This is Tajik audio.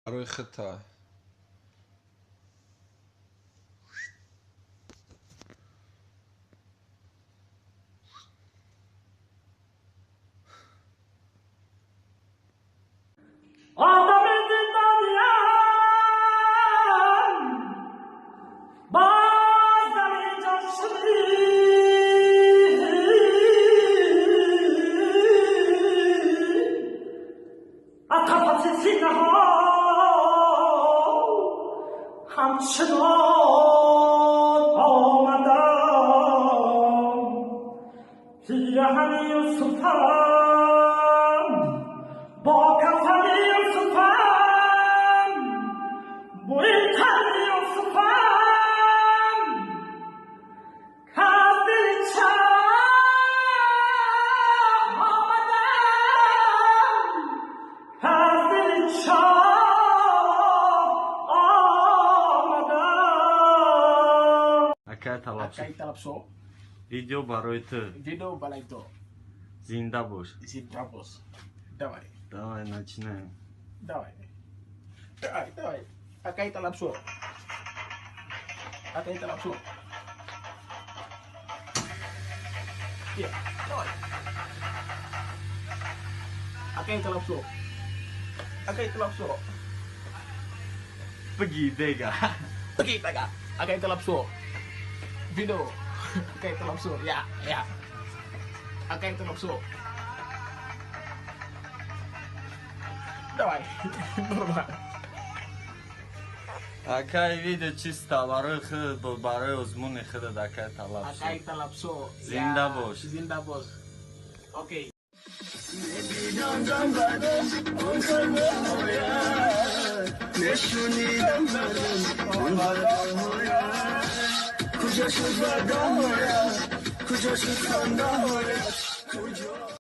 Барои худта. همچنان آمدم پیرهن یوسفم با کفن یوسفم بوی تن یوسفم که از دل چاه آمدم که از دل چاه. Акай Талабсо. Акай Талабсо. Видео барои ту. Видео барои ту. Зинда бош. Зинда бош. Давай. Давай, начинаем. Давай. Давай, давай. Акай Талабсо. Акай Талабсо. Я, давай. Акай Талабсо. Акай Талабсо. Пги, дега. Пги, дега. Акай Талабсо. Видео. Акай Талабсо. Я, я. Акай Талабсо. Давай. Нормально. Акай видео чисто барои худ буд, барои озмуни худат, акай Талабсо. Акай Талабсо. Зинда бош. Зинда бош. Окей. کجا شد وعده، کجا شد خنده؟ کجا؟